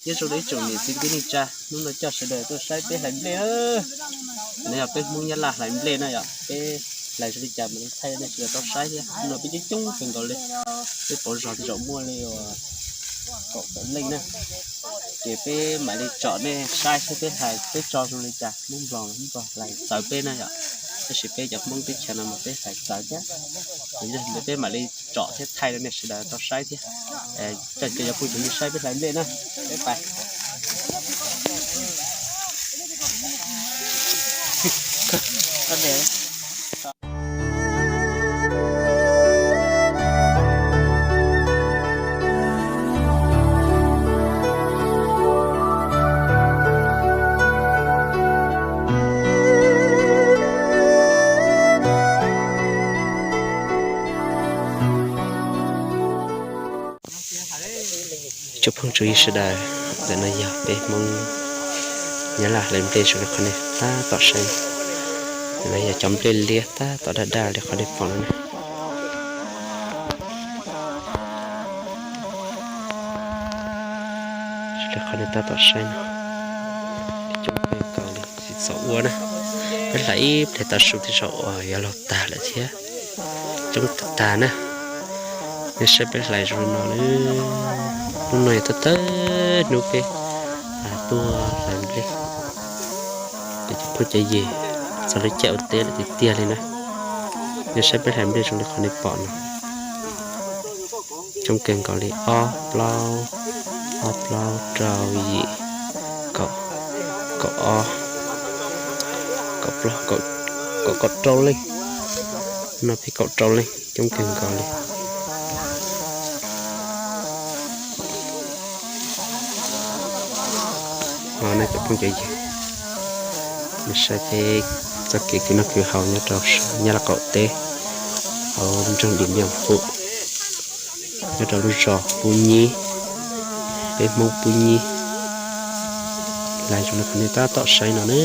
Nyob zoo ib tsoom niam txiv kwv tij neej tsa, hnub no coj sawv daws tuaj saib peb hlais nplej na. No yog peb Hmoob Nyab Laj hlais nplej na yom, peb hlais zoo li cas mam li thaij nej sawv daws tau saib thiab. Hnub no peb coob coob kawg nkaus li, peb pauv zog tej zaum muaj li uas kaum tawm leej na. Ces peb mam li tsom nej saib thiab peb hlais peb tso zoo li cas, Hmoob Nplog, Hmoob Nplog hlais txawv peb na yom. Tab sis peb cov Hmoob teb chaws no mas peb hlais txawv thiab. Yog li ntawd peb mam li tsom thiab thaij rau nej sawv daws tau saib thiab. Coj caw cov phooj ywg saib peb hlais nplej na. Peb pais. Tsoom phooj tsoom ywg sawv daws, ntawm no yog peb Hmoob Nyab Laj hlais nplej zoo li qhov nej tab tom saib. Ntawm no yog cov nplej liab tab tom daj daj li qhov nej pom no na. Zoo li qhov nej tab tom saib no, coob kawg nkaus li tsis txaus ua na. Peb hlais ib pliag tav su tej zaum uas yuav laug tag lawm thiab. Coob tag tag na. Nej saib peb hlais zoo li no, hnub no yog thawj thawj hnub peb tuaj hlais nplej. Peb cov phooj cov ywg txog lub caij ua teb lawm tiag tiag li na. Nej saib peb hlais nplej zoo li qhov nej pom no, coob kawg nkaus li, ob plaub, ob plaub rau yim, kaum, kaum ob, kaum plaub, kaum, kaum rau leej. No peb kaum rau leej, coob kawg nkaus li. No nej cov phooj cov ywg, nej saib peb txoj kev khwv noj khwv haus nyob rau Nyab Laj qaum teb, hauv nroog Dim Nyoog Phuv, nyob rau lub zos Pub Nyib, peb Hmoob Pub Nyib. Hlais zoo li qhov nej tab tom saib no na.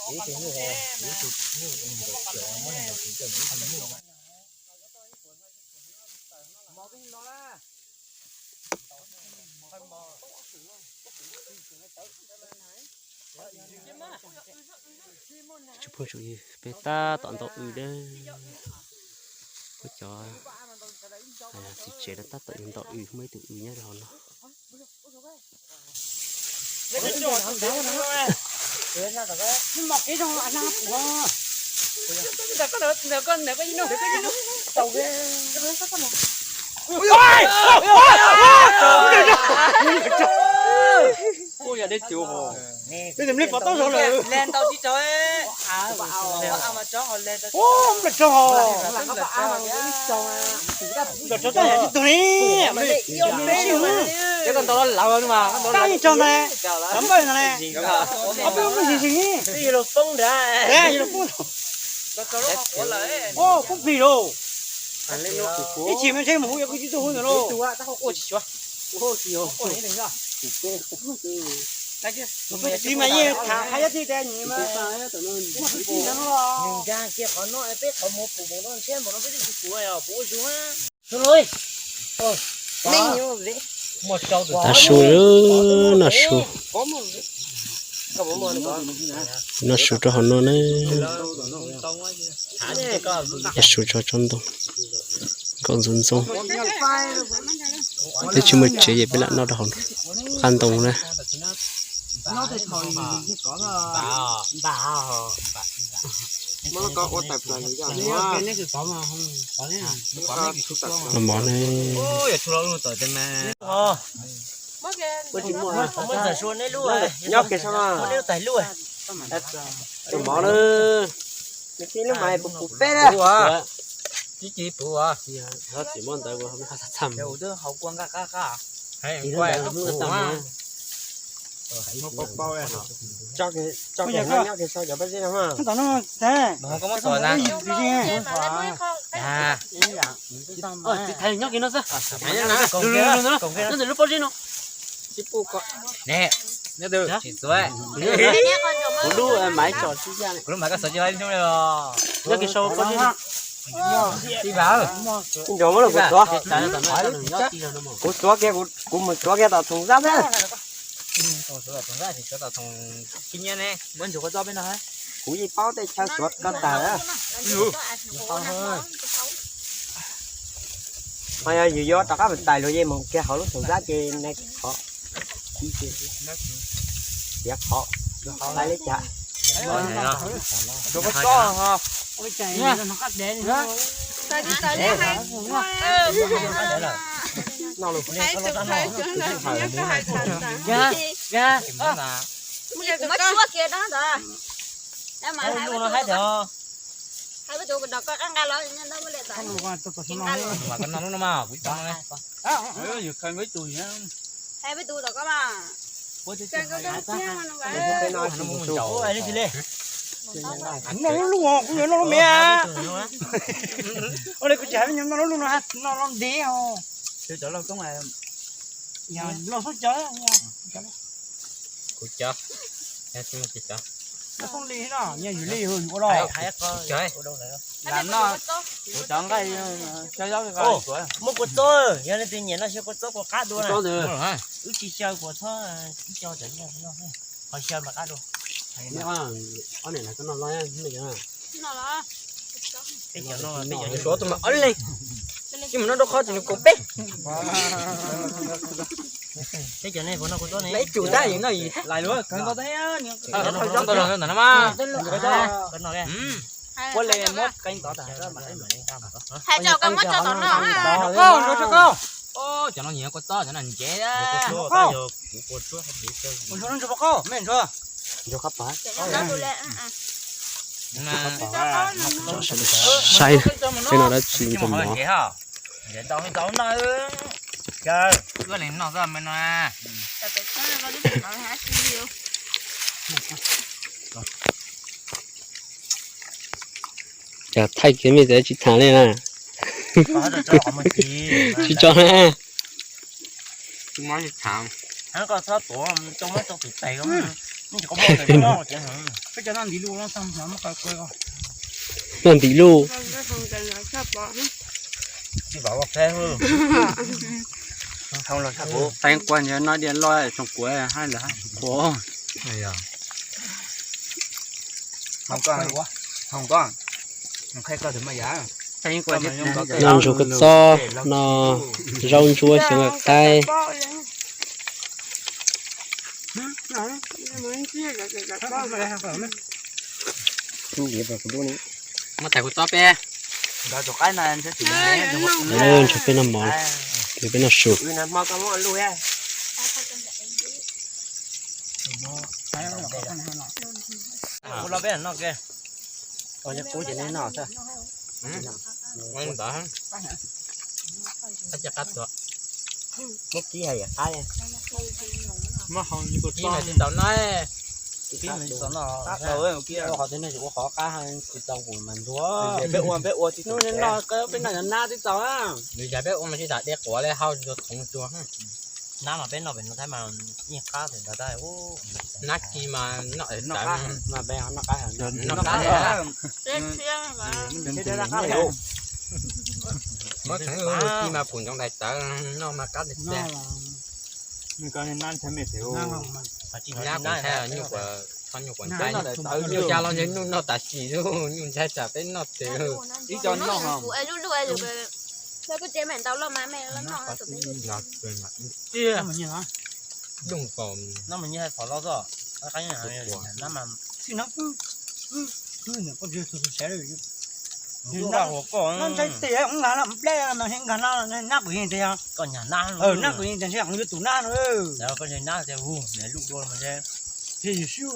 Ib tug nyuj, ib tug nyuj, ib tug nyuj, ib tug nyuj. Tsis phooj ywg, peb tab tom ntaus wb dab. Peb cov txiv tsev no tab tom yuav ntaus wb, muaj ib tug wb nyob rau hauv no. Ua yog dej tsuv os. Ntau tsis tau. Ua, npla tso hos. Npla tso tab yam tsis tug li. Tab yeej tso ntag, cov npawg ntag. Ob peb lub zis zis. Yog los poob plig lauj. Ib chim mas ntshe mus hu yog kwv tij tuaj hu ntawd lauj. Kuv tus txiv mas yeej tham qhia thiab tias nyias mas muaj kwv tij ntawd no los. Tav su, noj su. Noj su rau hauv no na. Noj su tso tsob ntoo, nkauj ntxoov ntxoo. Twb tsis muaj tsev ces peb lam noj rau hauv qab ntoo na. Los mov ne. Nyob kiag sau no. Tus mov na. Nws tib lub mas puv puv peb na. Tib ci puv. Txim muab ntawd. Tso kiag, nyob kiag sau cov paj zeb no. Nyob kiag no xwb. Nyob ntawm lub pob zeb no. Kuv lub mas tso tsis ya. Nyob kiag sau pob zeb no. Nrog muab los kuv tuav. Kuv tuav kiag, kuv mus tuav kiag tom thoom zab thiab. Kuv yeej paub tej chaw tuav ko tag. Ho yog yus yuav rov qab mus tais luag yeej mus kiag hauv lub thoom zab ces nai qhov, tiv qhov, tais li cas. Kuv muab tshuab kiag rau ntawd. Hais peb tus kom nqa los. Hais peb tus tom koj mas. Noj lub lub, kuv yuav noj lub me. Ua li kuv tsis hais me nyuam noj lub lub no, noj lub ntev os. Yog loj xoob cov. Kuv cov. Loj xoob li no, yog yus li yus ua los. Lam noj, kuv cov nqaij xyaw zaub. Muaj kua txob, yog leej twg nyiam noj xyaw kua txob kua qab dua na. Wb tsis xyaw kua txob, ib co cov nyiaj no, ho xyaw mas qab dua. Ob niam lawv koj noj los. Suav tus mas ob leeg, tsis mus noj rau qhov tsis nws kaum peb. Ib cum tab yus noj yus lais luaj. Ua li muab qeeb tod. Hais tso koj muab tso tom no. Cov no nyiam kua txob, cov no ntsev. Ntsuag pov qab, me ntsuag. Saib, tej no dab tsi ntxuag mov. Cas thaij kiag mej tsis tham li na. Tsis tso na. Noj ntim luj. Qee kua nyob diav loj tsoom kuav hab lawv hab tsoom kuav. Noj ntsuag kua txob, noj zaub ntsuab xyoob qaib. Muab tais kuv txob peb. Ntsuag peb noj mov, peb noj su. Ua los peb noj ke. Ua li qub ces nej noj xwb. Muab kib hais yam qab. Kib mas tsis txaus noj. Qhov twg nej tsis ua qhov qab tsis txaus kuv mas ntxuag. Peb ua, peb ua tsis txaus, peb noj nab twb txaus. Nws yog peb ua mas tsis tas de quav li hau ntsuag thoov ntsuag. Nab mas peb noj pem Nplog Thaib mas yeej qab ntawd. Nab kis mas noj, noj qab, noj qab. Muab kis mas pum ntsoov daim tawv noj mas qab tiag tiag. Nab kuv ntshai nyuj quav, txhob nyuj quav ntshai. Nyuj ya los ntshe nyuj noj tam sim, nyuj ntshai tsam peb noj tes. Ib co noj. Noj mas nyiaj thov los xwb. Noj mas nyiaj thov los xwb. Noj ntshai tiag, nkag no pleb no nkag no, nab kuv yeej tiag. Nab kuv yeej tiag, ntshe yuav tus nab no. Nab tiag, lub dua mas ntshe. Yus sib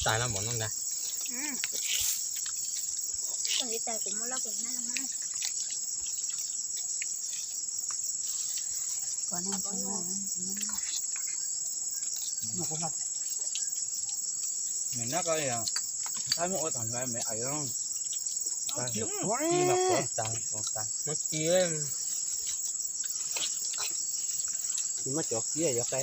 tais los mov no ntag. Nws nab ko, Thaib muab ua tag nrho me aiv. Muab ci, muab cov kiab yuav qe.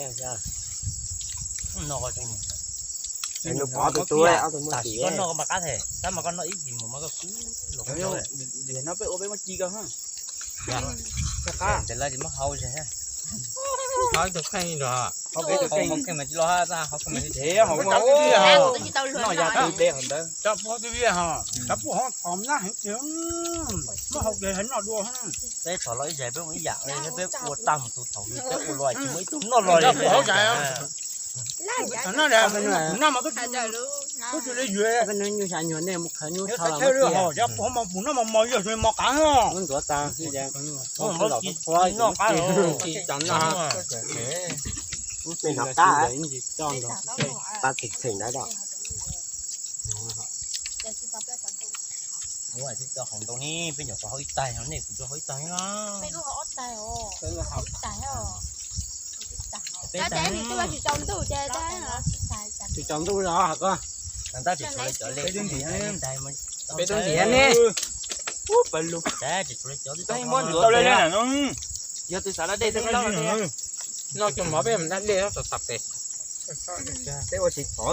Nws pov tus tub, ob tug muab ci. Koj noj koj mas qab them, tab mas koj noj ib hlis mus mas koj kub los. Yog no peb ua peb muab ci ko. Qab ces lawv tsis muab hau ces. Hau ib tug kheej los. Hau kheej mas tsis los hab, hau kheej mas tsis. Noj yas twb de qhov ntawd. Cov pog twb viaj hos, cov pog hov thom nab heev tiag. Muab hau kiag noj dua. Peb thom los ib zais peb ua ib yam, peb ua tag mus tus thaum peb ua los tsis muaj ib tug noj los li. Noj mas tub tsis li yuav. Nyuj xya nyuag nej mus khaws nyuj tshaj los. Cov pog mos pum noj mos mos yog mos qav. Ntxuav tas xwb. Noj qab. Ub, peb noj qab. Qab txheem txheem ntawd. Ua tsis tau haus ntau ne, peb nyuam qhuav haus ib tais, nej kuv tsuas haus ib tais. Tsis tsaus ntuj los koj. Peb tub ntxim ne. Ub, pawg lug. Muab ntxuav tau li no. Yog tus xav da dej twb loj. Noj cov mov peb mus da dej txog txog pem. Peb ua tsis thov.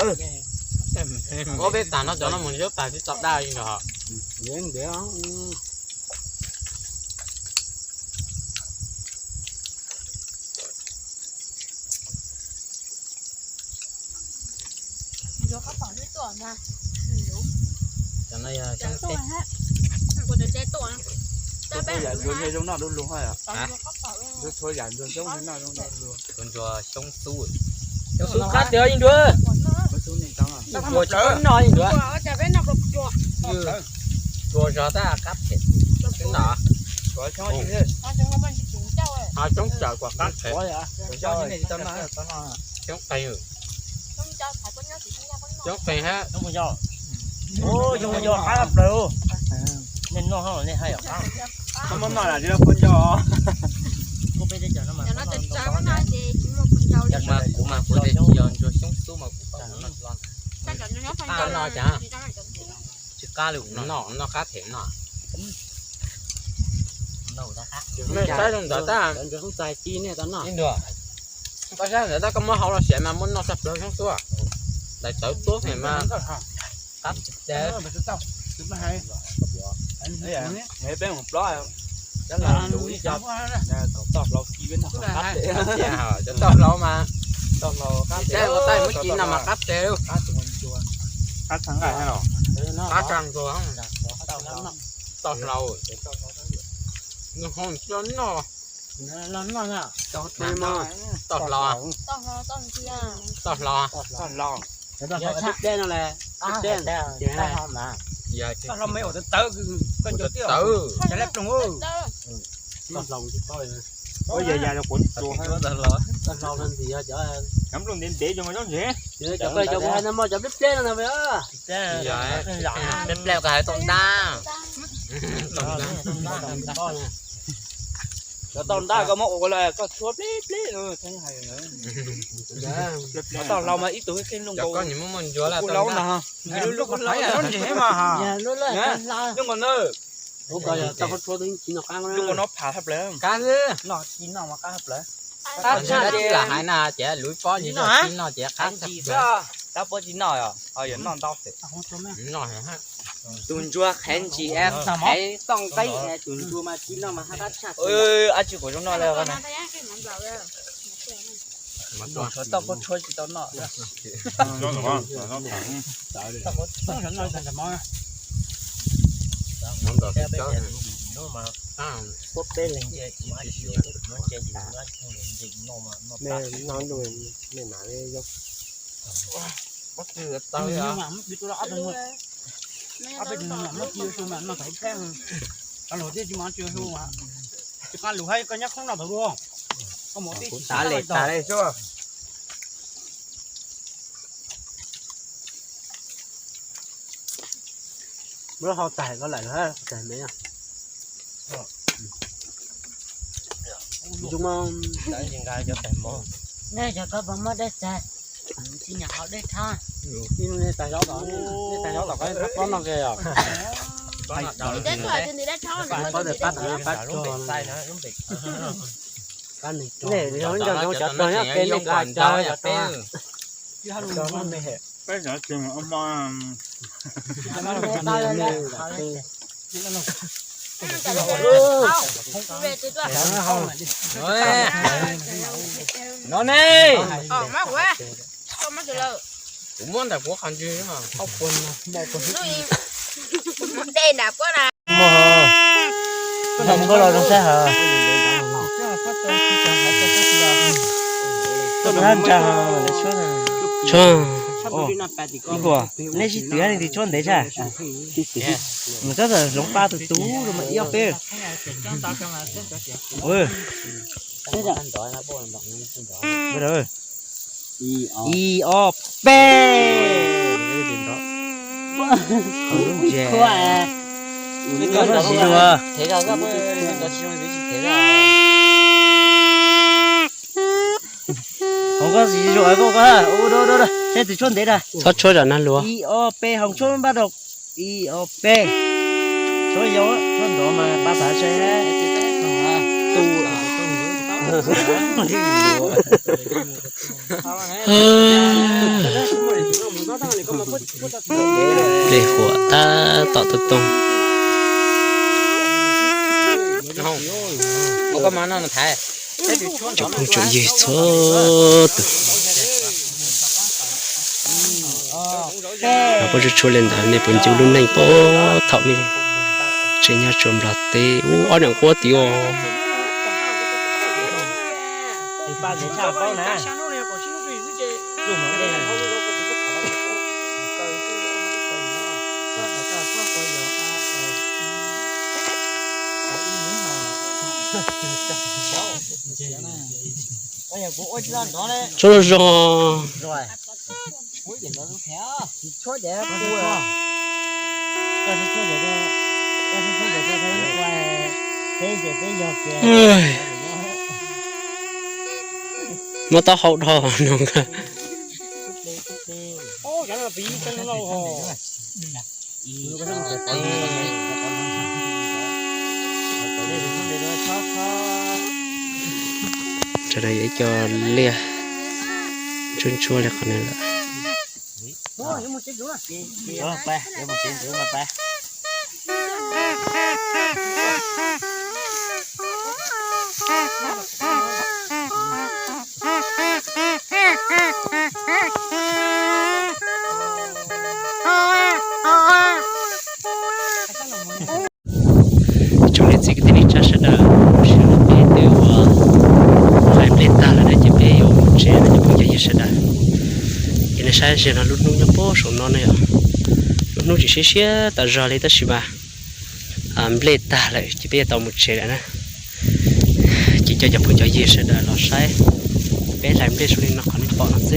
Ua peb tas no cov no mus nyob tas tsis tau daj li no. Cov no yog xyoob teb. Zoo noj dub lug. Ntsuag xyoob xub. Xyoob xub qab tiag yeej ntsuag. Ntsuag tsis noj yeej ntsuag. Ntsuag zog tab qab phem. Xyoob no. Ho xyoob tsawm kom qab phem. Xyoob qees. Xyoob qees hab. Nej noj nej haj yam qab. Muab noj lam li poj nco. Kuv mas kuv tej tsis yog ntsuag xyoob xub mas kuv pab kuv noj tsis los. Qab no cas. Tsis Noj, noj qab them no. Saib ntawd tab, koj saib ntawd tab koj muab hau los siav mas muab noj tshaj plaws xyoob tuab. Daim tawv tuab them mas qab tsis tsev. Peb mus plob, cov laus luv ib co, toj hlau ci peb noj qab tsev. Cov toj hlau mas, toj hlau qab tsev, ua tais muab ci no mas qab tsev. Qab tshaj nqaij, qab tshaj nqaij. Toj hlau, nws ho tsis noj. Toj hlau, toj hlau. Toj hlau me ua tawv tawv, koj ncuav tiag, cov lej ploog. Toj hlau, toj hlau ntxiv, cov nplooj ntev ntev cov mas zaub ntseg. Cov peb cov kuv hais no mas cov pleb pleb no na. Pleb pleb koj hais tau ntab. Cov tau ntab koj muab ua lawm koj tshuab pleb pleb no. Toj hlau mas ib tug kheej lub nkaus, koj nyiam muab muab ntsuas lub laub ntag. Lub nkaus na, lub nkaus no pham tshaj plaws. Noj ci noj mas qab tshaj plaws. Qab tshaj ces lam hais na ces luv pob ntsis noj ci noj ces qab tshaj plaws. Tab pob ci noj os, ho yuav noj ntau. Tus ntsuag qhev ntsis, qhev toj nqeeb, tus ntsuag mas ci noj mas qab tshaj. Ab tsi kuv zoo no le. Toj koj tshuab tsis tau noj. Ab peb tus no mas tsis ua su mas noj thaum ib pliag. Cov laus thiaj tsis mas tsis ua su mas. Tsis qab lus hais koj nyob khoob noj thaum luaj. Koj mus tib si tas li tas li xwb. Muab hau tais koj lawm, tais me. Zoo mas. Nej cov koj puas muaj dej txav? Tsis nyam haus dej thab. Ib hnub nej tais zaub tom, nej tais zaub tom koj pob no ke os. Pob ntawd pab tag pab tsuag. Pab neeg tsuag. Nej zoo cov tsuag nyob peb nej nqa cawv cov tsuag. Peb cov tsuag. No ne. Kuv muab ntawm kuv qhov ntswg. Dej nram puab na. Koj nrog tshuab los zoo saib hos. Koj nrog hab ntsa hos, tshuab. Ib kuas, nej sib twv hab leej twg tshuab ntev tshaj? Mus txog hloov pab tus tub rau mas ib ob peb. Ib ob peb. Hauv koj tsis zuag, hauv koj tsis zuag koj, ua dua dua, seb twg tshuab ntev na. Txhob tshuab zam nag luas. Ib ob peb, hauv tshuab npaj rau. Ib ob peb. Tshuab yau, tshuab nrov mas pab pab seb. Tus Plig huam tab tom tooj tooj. Tsoom phooj tsoom ywg txhua tus, puab tsuas tshuaj le ntawd nej puas ncu lub neej puag thaum nej tseem nyob tsuas nplog teb ub ob niam quab tid os. Tshuab zoo zoo. Muab taub hau dhos no. Sawv daws yuav ib co liaj ntsuab ntsuab li qhov no lawm. Tsoom niam txiv kwv tij neej tsa sawv daws, tam sim no peb twb ua hlais nplej tag lawm na, ces peb yuav mus tsev no cov phooj cov ywg sawv daws. Ces nej saib ze no lub hnub nyob puag saum no ne yom, lub hnub tseem siab siab tas zog li tab sis mas nplej tag lawm ces peb yuav tau mus tsev lawm na. Ces coj cov phooj cov ywg sawv daws los saib peb hlais nplej zoo li no qhov nej pom no xwb.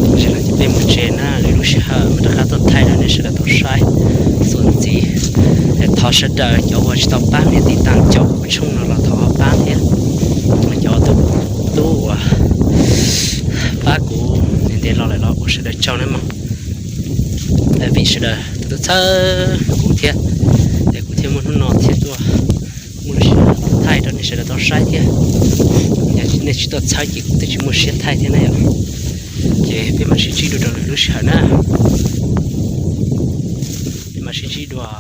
Tam sim no ces peb mus tsev na, lwm lub sij hawm mam rov qab tuaj thaij rau nej sawv daws tau saib txuas ntxiv. Thov sawv daws cov uas tsis tau pab nias tiv tam caum kuv tshooj no los thov ho pab thiab. Cov tub uas pab kuv ntev ntev los lawm los ua sawv daws tsaug nawb mog. Vim sawv daws tau txhawb kuv thiab, es kuv thiaj muaj hnub no thiaj tuaj muaj lub sij hawm los thaij rau nej sawv daws tau saib thiab. Yog nej tsis tuaj txhawb ces kuv twb tsis muaj siab thaij thiab na yom. Ces peb mam sib ntsib dua rau lwm lub sij hawm na. Peb mam sib ntsib dua.